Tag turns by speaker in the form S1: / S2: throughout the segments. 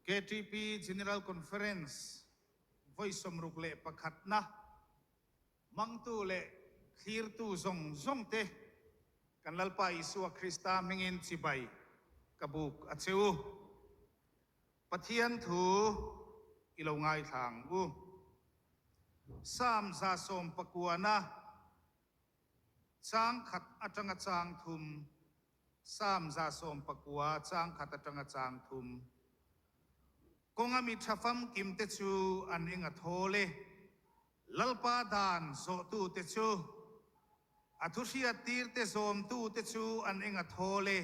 S1: KTP General Conference vawi 61na hmangtu leh thlirtu zawng zawng te kan Lalpa Isua Krista hmingin chibai ka buk a che u. Pathian thu i lo ngaithla ang u. Psalm 119 chang khat atanga chang thum, Psalm 119 chang khat atanga chang thum. Kawnga mi tha famkim te chu an eng a thawl e, Lalpa dan zawhtute chu, a thuhriattirte zawmtute chu an eng a thawl e.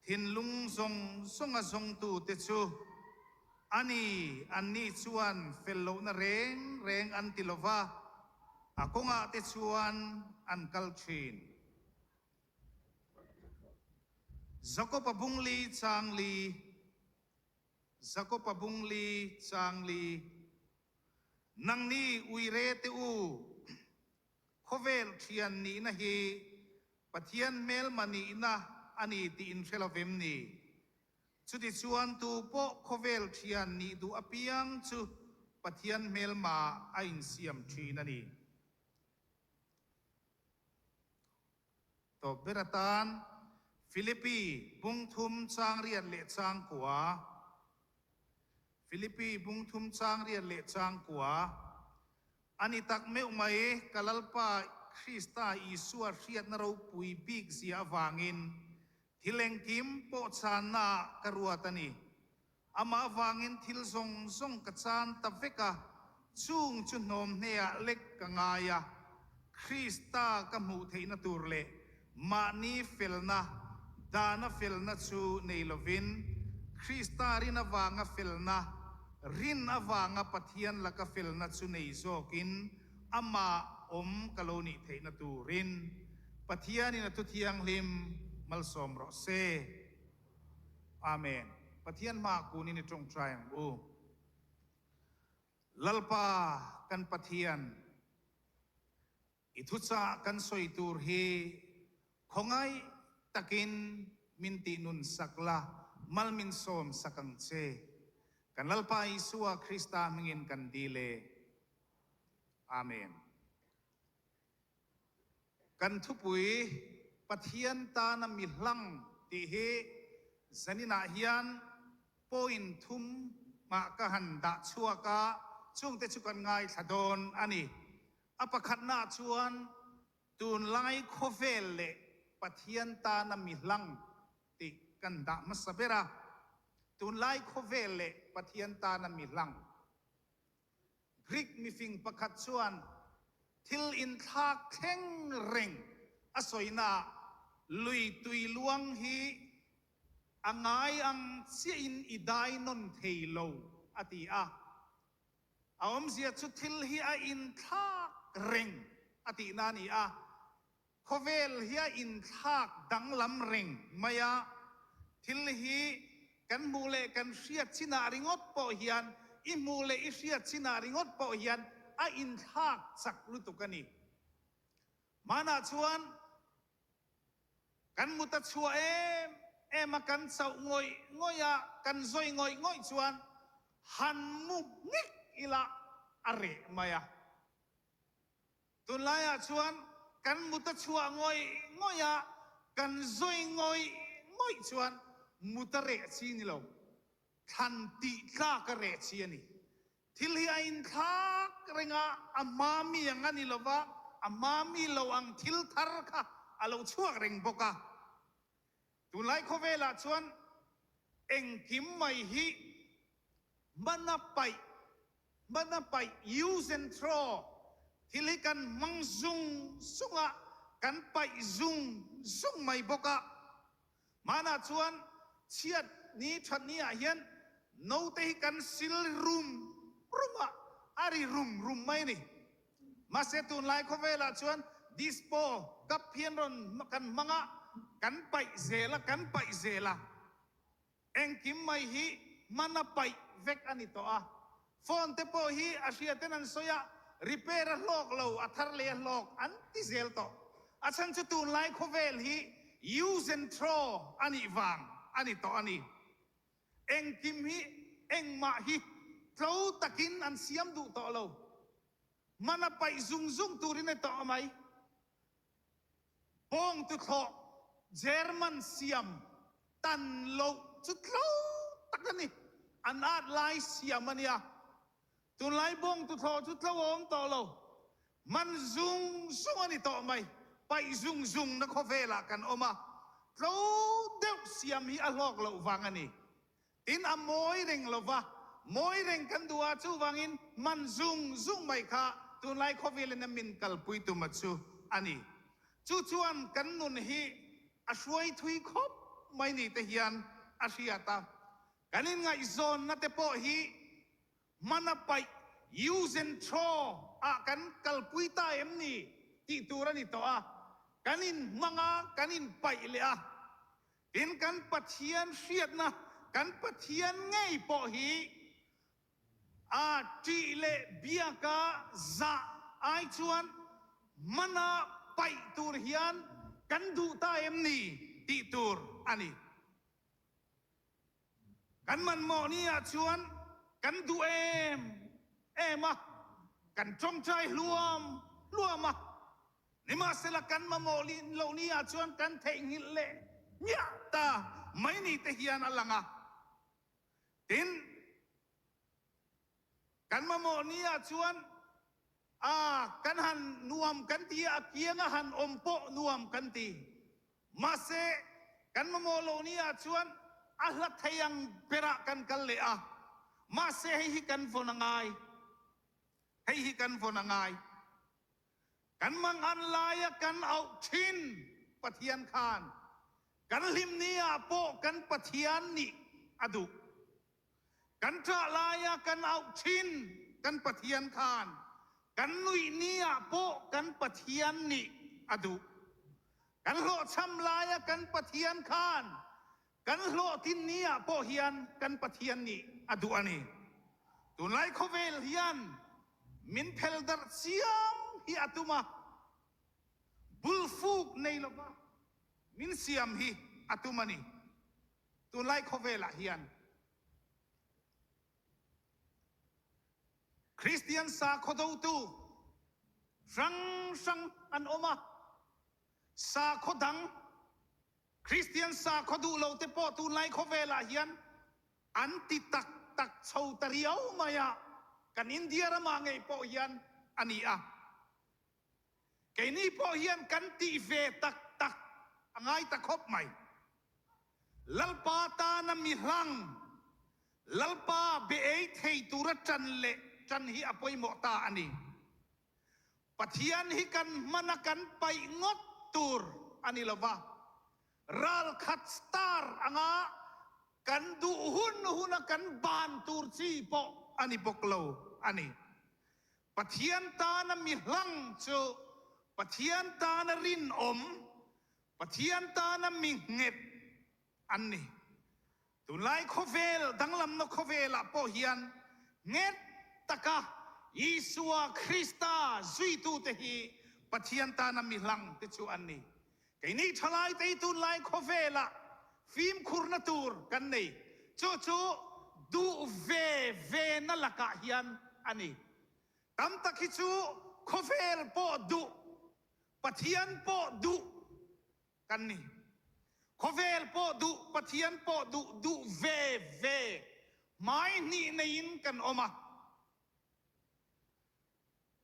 S1: Thinlung zawng zawnga zawngtute chu a ni, anni chuan fel lohna reng reng an ti lo va, a kawngah te chuan an kal thin. Jakob-a bung li chang li, Jakob-a bung li chang li, Nangni uire te u, Khawvel thian nihna hi Pathian hmelma nihna a ni tih in hre lo vem ni? Chutichuan tu pawh khawvel thian nih duh apiang chu Pathian hmelma a insiam thin a ni. Tawp ber atan Philippi bung thum chang riat leh chang kua, Philippi bung thum chang riat leh chang kua, A ni tak meuh mai, ka Lalpa Krista Isua hriatna ropui bik zia avangin thil engkim pawh channa ah ka ruat a ni. Amah avangin thil zawng zawng ka chan ta vek a, chung chu hnawm hneah lek ka ngai a, Krista ka hmuh theihna tur leh mahni felna, dana felna chu nei lovin, Krista rin avanga felna, rin avanga Pathian laka felna chu nei zawkin amah awm ka lo nih theihna turin Pathianin a Thuthianghlim malsawm rawh se. Amen. Pathian hmaah kunin i tawngtai ang u. Lalpa kan Pathian, I thuchah kan sawi tur hi khawngaih takin min tih nun sak la, mal min sawm sak ang che. Kan Lalpa Isua Krista hmingin kan dil e. Amen. Kan thupui Pathian tana mi hlang tih hi zaninah hian point thum mah ka han dah chhuak a, chungte chu kan ngaithla dawn a ni. A pakhatnaah chuan tunlai khawvel leh Pathian tana mi hlang tih kan dah hmasa ber a, tunlai khawvel leh Pathian tana mi hlang. Greek mifing pakhat chuan thil inthlak thleng reng a sawinaah lui tui luang hi a ngai ang chiahin i dai nawn thei lo a ti a. A awmzia chu thil hi a inthlak reng a tihna a ni a, khawvel hi a inthlak danglam reng mai a, thil hi kan hmuh leh kan hriat chinah ringawt pawh hian, i hmuh leh i hriat chinah ringawt pawh hian a inthlak chak lutuk a ni. Hmanah chuan Kan mut a chhuah em em a, kan chauh ngawih ngawih a, kan zawi ngawih ngawih chuan han mu ngik ila a reh mai a. Tunlaiah chuan kan mut a chhuah ngawih ngawih a, kan zawi ngawih ngawih chuan mut a reh chi ni lo, thlan tih tlak a reh chi a ni. Thil hi a inthlak reng a, a hma mi ang a ni lo va, a hma mi lo ang thil thar kha a lo chhuak reng bawk a. Tunlai khawvelah chuan engkim mai hi hmana paih, hmana paih, use and throw, thil hi kan hmang zung zung a, kan paih zung zung mai bawk a. Hmanah chuan chhiat ni that ni ah hian note hi kan sil rum rum a, a ri rum rum mai a ni. Mahse tunlai khawvelah chuan dispo cup hian rawn kan hmang a, kan paih zel a, kan paih zel a. Engkim mai hi hman a paih vek a ni tawh a, phone te pawh hi a hria ten an sawi a, repair a hlawk lo, a thar leh a hlawk an ti zel tawh. A chhan chu tunlai khawvel hi use and throw a nih vang a ni tawh a ni. Engkim hi. engmah hi tlo takin an siam duh tawh lo. Man a paih zung zung turin a tawh mai. Bawng tuthlawh German siam tan loh chu tlo tak a ni. An at lai siam a nia. Tunlai bawng tuthlawh chu tlo a awm tawh lo. Man zung zung a ni tawh mai. Paih zung zung na khawvelah kan awm a. Tlo deuh siam hi a hlawk loh vang a ni. Tin, a mawi reng lo va, mawi reng kan duh a, chuvangin man zung zung mai kha tunlai khawvelin a min kalpui tuma chu a ni. Chu chuan kan nun hi a hruai thui khawp mai ni te hian a hriat a, kan inngaihzawnna te pawh hi hmana paih, use and throw, ah kan kalpui ta em ni tih tur a ni tawh a, kan inhmang a, kan inpaih leh a. Tin, kan Pathian hriatna, kan Pathian ngei pawh hi a ṭih leh biaka zah ai chuan hmana paih tur hian kan duh ta em ni tih tur a ni. Kan manmawh ni ah chuan kan duh em em a, kan ṭawngṭai hluam hluam a. Nimahsela kan mamawh loh ni ah chuan kan theihnghilh leh hmiah ta mai ni te hian a lang a. Tin, kan mamawh ni ah chuan a kan han nuam kan ti a, a kianga han awm pawh nuam kan ti. Mahse, kan mamawh loh ni ah chuan a hla thei ang berah kan kal leh a. Mahse, hei hi kan vawn a ngai. Hei hi kan vawn a ngai. Kan mangan laia kan auh thin Pathian khan kan hlim ni ah pawh kan Pathian nih a duh. Kan ṭah laia kan auh thin kan Pathian khan kan nuih ni ah pawh kan Pathian nih a duh. Kan hlawhchham laia kan Pathian khan kan hlawhtlin ni ah pawh hian kan Pathian nih a duh a ni. Tunlai khawvel hian min phel darh chiam hi a tum a, bulfuk nei lova min siam hi a tum a ni. Tunlai khawvelah hian Kristian sakhaw dotu hrang hrang an awm a, sakhaw dang Kristian sakhaw duh lo te pawh tunlai khawvelah hian an ti tak tak chho ta riau mai a, kan India ramah ngei pawh hian a ni a. Keini pawh hian kan tih ve tak tak a ngai ta khawp mai. Lalpa tana mi hlang, Lalpa be ei thei tura ṭan leh ṭan hi a pawimawh ta a ni. Pathian hi kan hmana kan paih ngawt tur a ni lova, ralkhat star anga kan duh hun huna kan ban tur chi pawh a ni bawk lo a ni. Pathian tana mi hlang chu Pathian tana rinawm, Pathian tana mi nghet an ni. Tunlai khawvel danglamna khawvelah pawh hian nghet taka Isua Krista zuitute hi Pathian tana mi hlang te chu an ni. Keini thalaite hi tunlai khawvelah fimkhurna tur kan nei. Chu chu duh ve vena lakah hian a ni. Tam tak hi chu khawvel pawh duh, Pathian pawh duh kan ni. Khawvel pawh duh, Pathian pawh duh, duh ve ve hmai hnih neiin kan awm a.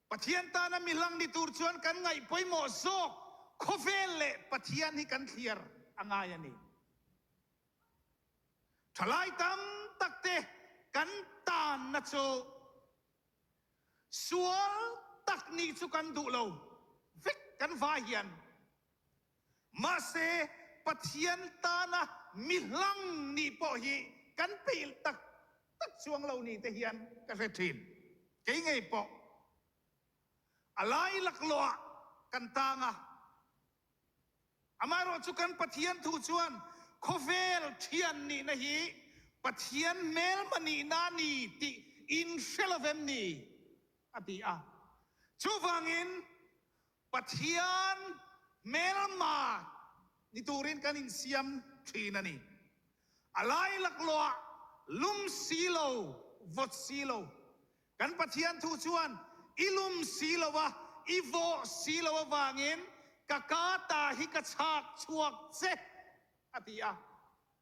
S1: Pathian tana mihlang ni tur chuan kan ngaih pawimawh zawk khawvel leh Pathian hi kan thliar a ngai a ni. Thalai tam takte kan tanna chu sual tak nih chu kan duh lo vek kan vai hian. Mahse, Pathian tana mi hlang nih pawh hi kan peih tak tak chuang lo ni te hian ka hre thin. Kei ngei pawh a lai laklawh ah kan tang a. Amaherawh chu kan Pathian thu chuan khawvel thian nihna hi Pathian hmelma nihna a ni tih in hre lovem ni? a ti a. Chuvangin Pathian hmelma ni turin kan insiam thin a ni. A lai laklawh ah Lum si lo, vawt si lo. Kan Pathian thu chuan i lum si lo a, i vawh si lo avangin ka ka ta hi ka chhak chhuak che, a ti a.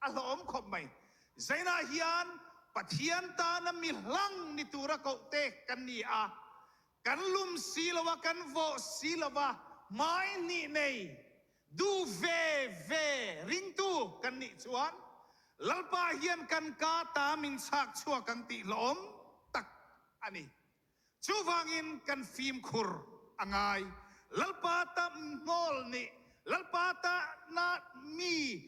S1: A hlawhawm khawp mai. Zainah hian Pathian tana mi hlang ni tura kohte kan ni a, kan lum si lo a, kan vawh si lo a, hmai hnih nei, duh ve ve ringtu kan nih chuan Lalpa hian kan ka ta min chhak chhuak ang tih hlawhawm tak a ni. Chuvangin kan fimkhur a ngai. Lalpa ta hnawl nih, Lalpa ta na mi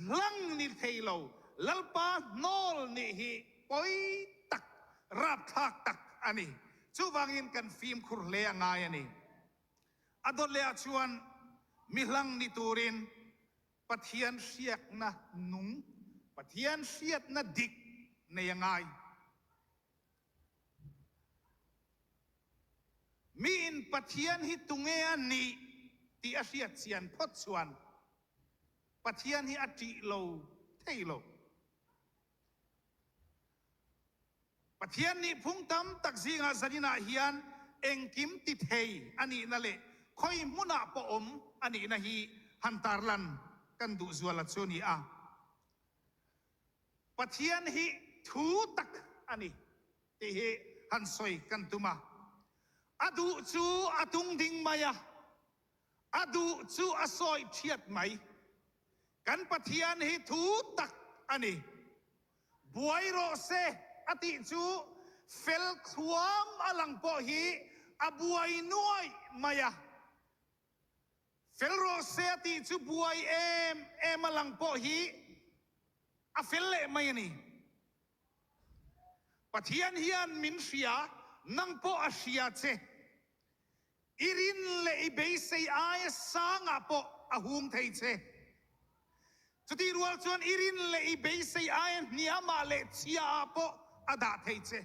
S1: hlang ni thei lo, Lalpa hnawl nih hi pawi tak, rapthlak tak a ni. Chuvangin kan fimkhur hle a ngai a ni. A dawt leh ah chuan mi hlang ni turin Pathian hriakna nung, Pathian hriatna dik nei a ngai. Miin Pathian hi tunge a nih tih a hriat chian phawt chuan Pathian hi a ṭih lo thei lo. Pathian nih phung tam tak zingah zaninah hian engkim ti thei a nihna leh khawi hmunah pawh awm a nihna hi han tarlan kan duh zual a chu a ni a. Pathian hi thu tak a ni tih hi han sawi kan tum a. A duh chu a tung ding mai a, a duh chu a sawi thiat mai. Kan Pathian hi thu tak a ni. Buai rawh se a tih chu fel thluam a lang pawh hi a buai nuaih mai a. Fel rawh se a tih chu buai em em a lang pawh hi a fel leh mai a ni. Pathian hian min hria, nang pawh a hria che. I rin leh i beisei aia sangah pawh a hung thei che. Chutih rual chuan i rin leh i beisei aia hniamah leh chhiaah pawh a dah thei che.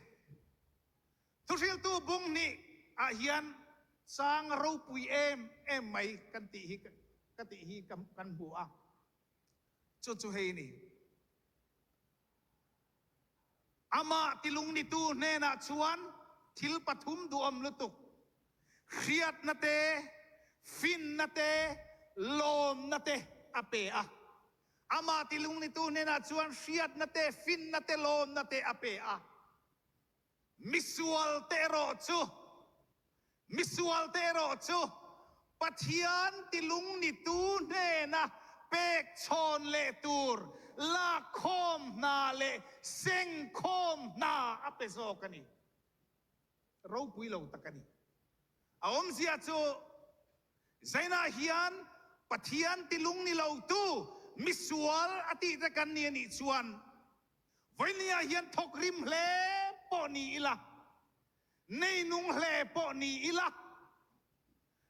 S1: Thuhriltu bung hnih ah hian chang ropui em em mai kan tih hi ka tih hi kan hmu a, chu chu hei a ni. Amah tilungnitu hnenah chuan thil pathum duhawm lutuk, hriatna te, finna te, lawmna te a pe a. Amah tilungnitu hnenah chuan hriatna te, finna te, lawmna te a pe a. Misual te erawh chu, misual te erawh chu Pathian tilungnitu hnena pek chhawn leh tur lakkhawm hna leh sengkhawm hna a pe zawk a ni. Ropui lo tak a ni. A awmzia chu Zainah hian Pathian tilungni lotu misual a tih te kan ni a nih chuan Vawinia hian thawk rim hle pawh ni ila, nei nung hle pawh ni ila,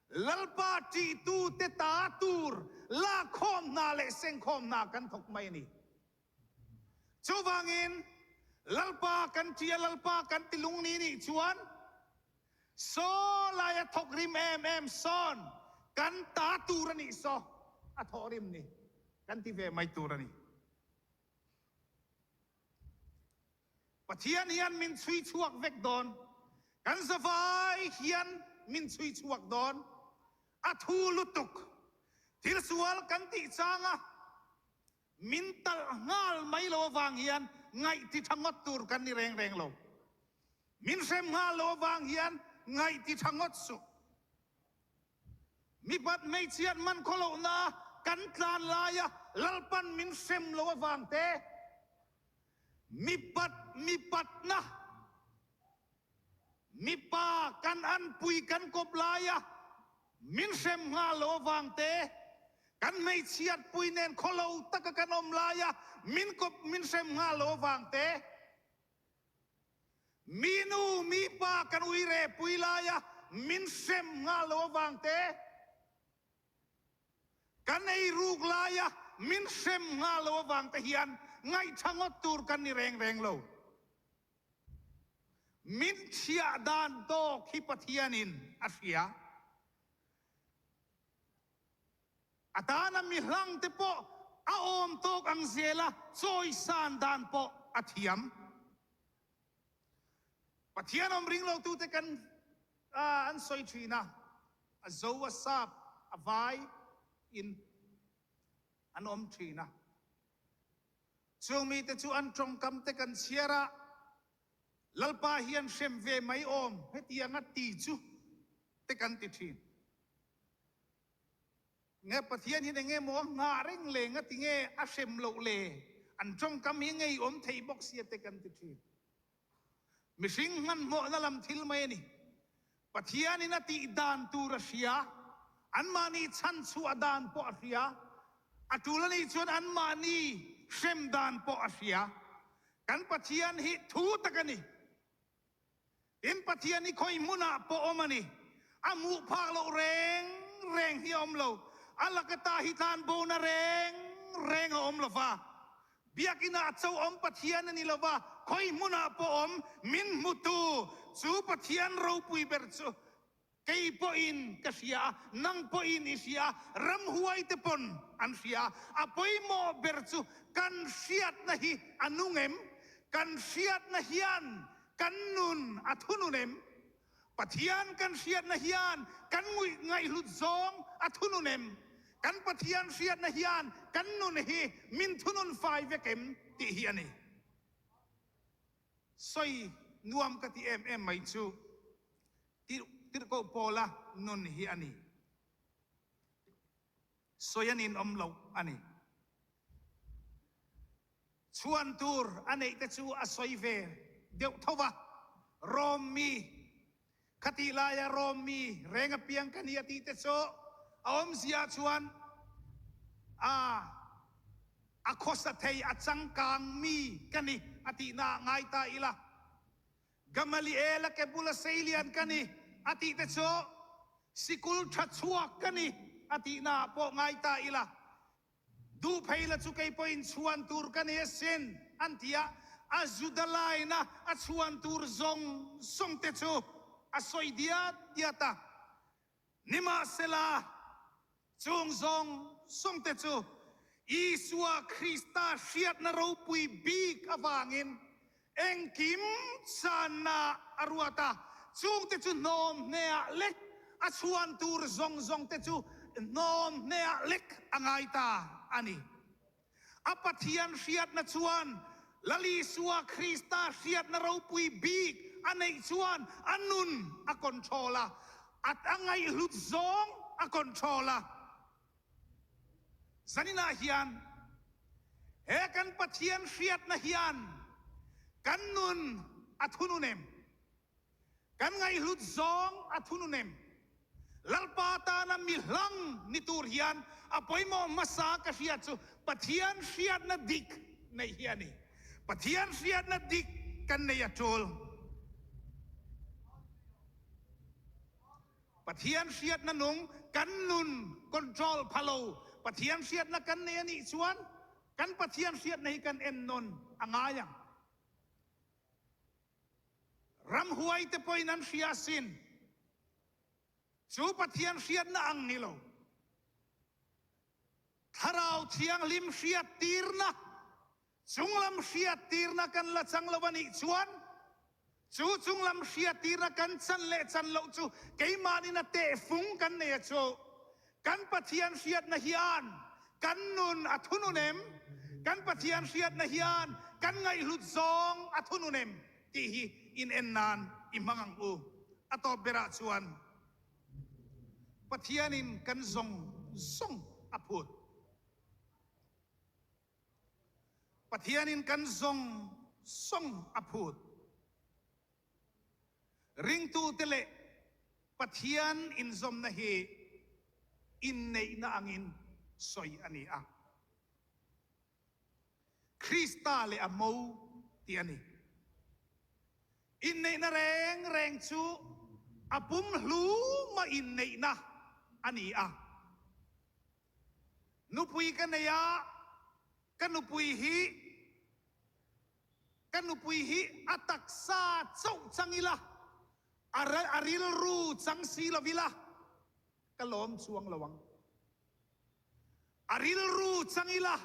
S1: Lalpa ṭihtute ta tur lakkhawm hna leh sengkhawm hna kan thawk mai a ni. Chuvangin, Lalpa kan ṭih a, Lalpa kan ti lungni nih chuan, saw laia thawk rim em em sawn kan ta tur a nih saw a thawh rim ni kan ti ve mai tur a ni. Pathian hian min chhui chhuak vek dawn. Kan zavai hian min chhui chhuak dawn. A thu lutuk. Thil sual kan tih changa min talh nghal mai lo avang hian ngaih ti tha ngawt tur kan ni reng reng lo. Min hrem nghal lo avang hian ngaih ti tha ngawt suh. Mipat hmeichhiat man khaw lohna kan tlan laia Lalpan min hrem lo avang te, mipat mipatna, mipa kan anpui kan kawp laia min hrem nghal lo avang te, kan hmeichhiatpui nen khaw lo taka kan awm laia min kawp min hrem nghal lo avang te, Mi nu, mi pa kan ui re pui laia min hrem nghal lo avang te, kan ei ruk laia min hrem nghal lo avang te hian ngaihṭha ngawt tur kan ni reng reng lo. Min chhiah dan tawk hi Pathianin a hria. A tana mi hlangte pawh a awm tawk ang zela chawisan dan pawh a. A thiam. Pathian awm ring lotute kan an sawi thin a, a zo, a sap, a vai in an awm thin a. Chung mite chu an tawngkam te kan chhiar a, Lalpa hian hrem ve mai awm hetianga ti chu te kan ti thin. Nge Pathian hian enge maw a nghah reng le, ngati nge a hrem loh le, an tawngkam hi ngei awm thei bawk sia te kan ti thin. Mihring hmanhmawhna lam thil mai a ni. Pathianin a tih dan tur a hria, anmahni chhanchhuah dan pawh a hria, a tul a nih chuan anmahni hrem dan pawh a hria. Kan Pathian hi thu tak a ni. Tin, Pathian hi khawi hmunah pawh awm a ni. A hmuh phak loh reng reng hi a awm lo. A laka ta hi tlan bona reng reng a awm lo va. Biakinah cho awm Pathian a ni lo va, khawi hmunah pawh awm min hmutu chu Pathian ropui ber chu Kei pawhin ka hria a, nang pawhin i hria a, ramhuai te pawn an hria a. A pawimawh ber chu kan hriatna hi a nung em? Kan hriatna hian kan nun a thunun em? Pathian kan hriatna hian kan nguih ngaihhlut zawng a thunun em? Kan Pathian hriatna hian kan nun hi min thunun fai vek em? Tih hi a ni. Sawi nuam ka ti em em mai chu Tirhkoh Paula nun hi a ni. Sawi an inawm loh a ni. Chhuan tur a neih te chu a sawi ve deuh tho va, Rom mi, khatih laia Rom mi reng apiang ka ni a tih te chu a awmzia chuan a a khawsa thei, a changkang mi ka ni a tihna ah ngai ta ila. Gamaliel a ke bula seilian ka ni a tih te chu sikul tha chhuak ka ni a tihna ah pawh ngai ta ila, duh phei la chu kei pawhin chhuan tur ka ni asin an ti a, a Juda laina a chhuan tur zawng zawng te chu a sawi diat diat a. Nimahsela, chung zawng zawngte chu Isua Krista hriatna ropui bik avangin engkim channa a ruat a, chungte chu hnawm hneah lek a chhuan tur zawng zawngte chu hnawm hneah lek a ngai ta a ni. A Pathian hriatna chuan Lal Isua Krista hriatna ropui bik a neih chuan a nun a control a, a a ngaihhlut zawng a control a. Zaninah hian he kan Pathian hriatna hian kan nun a thunun em? Kan ngaihhlut zawng a thunun em? Lalpa tana mi hlang ni tur hian a pawimawh hmasa ka hriat chu Pathian hriatna dik neih hi a ni. Pathian hriatna dik kan nei a tul. Pathian hriatna nung kan nun control pha lo. Pathian hriatna kan nei a nih chuan kan Pathian hriatna hi kan ennawn a ngai ang. Ramhuai te pawhin an hria asin. Chu Pathian hriatna ang ni lo. Thlarau Thianghlim hriattirna, chunglam hriattirna kan la chang lo a nih chuan, chu chunglam hriattirna kan chan leh chan loh chu keimahnin a tehfung kan nei a chu. Kan Pathian hriatna hian kan nun a thunun em? Kan Pathian hriatna hian kan ngaihhlut zawng a thunun em? tih hi inen nan i hmang ang u. A tawp berah chuan Pathianin kan zawng zawng a phut. Pathianin kan zawng zawng a phut. Ringtute leh Pathian inzawmna hi inneihna angin sawi a ni a. Krista leh a mo tih a ni. Inneihna reng reng chu a pumhluma inneihna a ni a. Nupui ka nei a, ka nupui hi Ka nupui hi a taksa chauh chang ila, a a rilru chang si lo ila, ka lawm chuang lo ang. A rilru chang ila,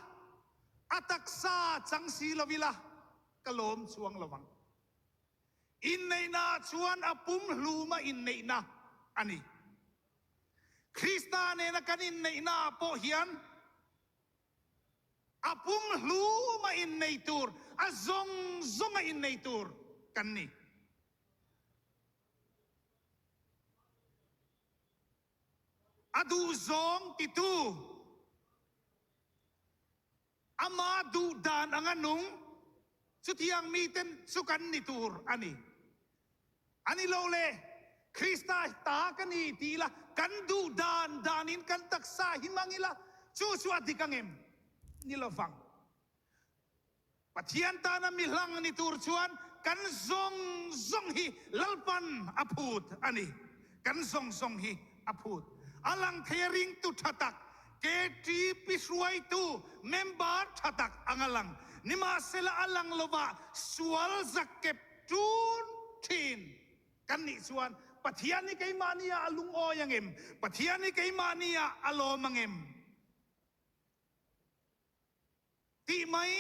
S1: a taksa chang si lo ila. ka lawm chuang lo ang. Inneihnaah chuan a pumhluma inneihna a ni. Krista nena kan inneihnaah pawh hian a pumhluma innei tur, a zawng zawnga innei tur kan ni. A duhzawng titu, ama duh dan anga nung, chutiang miten chu kan ni tur a ni. A ni lo le, Krista ta ka ni ti ila, kan duh dan danin kan taksa hi hmang ila, chu chu a dik ang em? Ni lovang. Pathian tana mi hlang ni tur chuan kan zawng zawng hi Lalpan a phut a ni. Kan zawng zawng hi a phut. A lang thei a ringtu tha tak, KTP hruaitu member tha tak ang a lang. Nimahsela a lang lovah sual zakkep tun thin kan nih chuan Pathian hi keimahni ah a lungawi ang em? Pathian hi keimahni ah a lawm ang em? Tih mai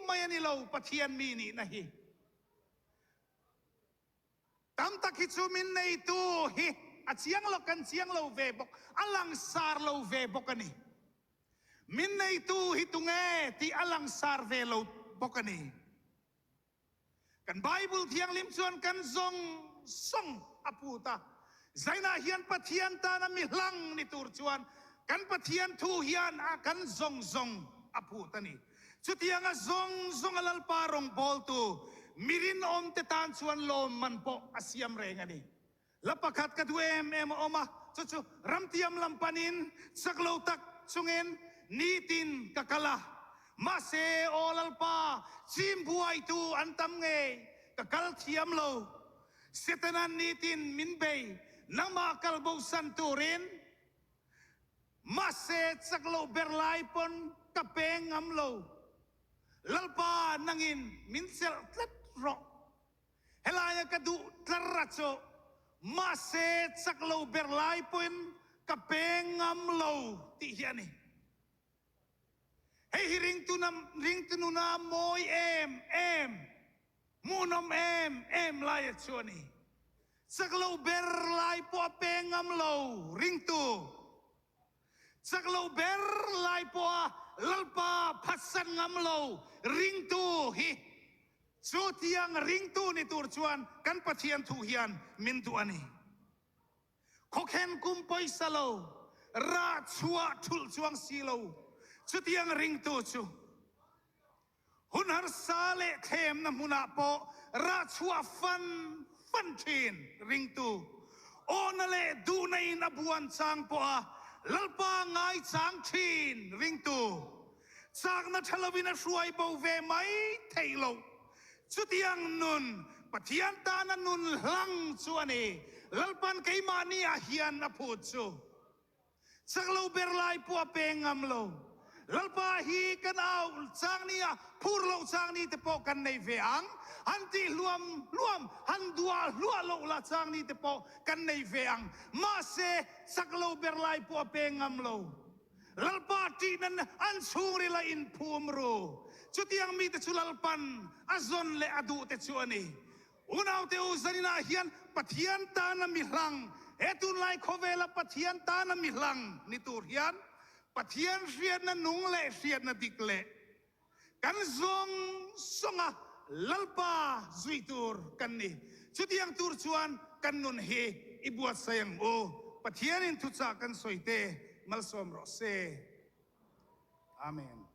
S1: mai a ni lo Pathian mi nihna hi. Tam tak hi chu min neitu hi a chiang lo, kan chiang lo ve bawk, a langsar lo ve bawk a ni. Min neitu hi tunge tih a langsar ve lo bawk a ni. Kan Bible Thianghlim chuan kan zawng zawng a phut a. Zainah hian Pathian tana mi hlang ni tur chuan kan Pathian thu hian a kan zawng zawng a phut a ni. Chutianga zawng zawnga Lalpa rawngbawltu mi rinawmte tan chuan lawmman pawh a siam reng a ni. La pakhat ka duh em em a awm a, chu chu ramtiam lam panin chak lo tak chungin nitin ka kal a. Mahse, aw Lalpa, chim buaitu an tam ngei, ka kal thiam lo. Setanan nitin min bei, nangmah kal bosan turin. Mahse, chak loh ber lai pawn ka peng ngam lo. Lalpa, nangin min chelh tlat rawh. Helaia ka duh tlar a chu, mahse chak lo ber lai pawhin ka peng ngam lo tih hi a ni. Hei hi ringtu nuna mawi em em, hmuhnawm em em laia chu a ni. Chak lo ber lai pawh a peng ngam lo ringtu. Chak lo ber lai pawha Lalpa phatsan ngam lo ringtu hi chu tiang ringtu ni tur chuan kan Pathian thu hian min duh a ni. Khawkhen kum pawisa lo, rah chhuah thulh chuang si lo chutiang ringtu chu Hun harsa leh thlemna hmunah pawh rah chhuah fan fan thin ringtu, awhna leh duhna in a buan chang pawha Lalpa ngaichang thin ringtu, chakna tha lovin a hruai bo ve mai theih loh. Chutiang nun, Pathian tana nun hlang chu a ni. Lalpan keimahni ah hian a phut chu. Chak lo ber lai pawh a peng ngam lo. Lalpa hi kan au chang ni a, phur loh chang ni te pawh kan nei ve ang. Han tih hluam hluam, han duah hluah loh lah chang ni te pawh kan nei ve ang. Mahse, chak lo ber lai pawh a peng ngam lo. Lalpa ṭih nan an chhungril a inphum ru. Chutiang mite chu Lalpan a zawn leh a duh te chu a ni. Unaute u, zaninah hian Pathian tana mi hlang, he tunlai khawvela Pathian tana mi hlang ni tur hian Pathian hriatna nung leh hriatna dik leh kan zawng zawnga Lalpa zui tur kan ni. Chutiang tur chuan kan nun hi i buatsaih ang u. Pathianin thuchah kan sawi te malsawm rawh se. Amen.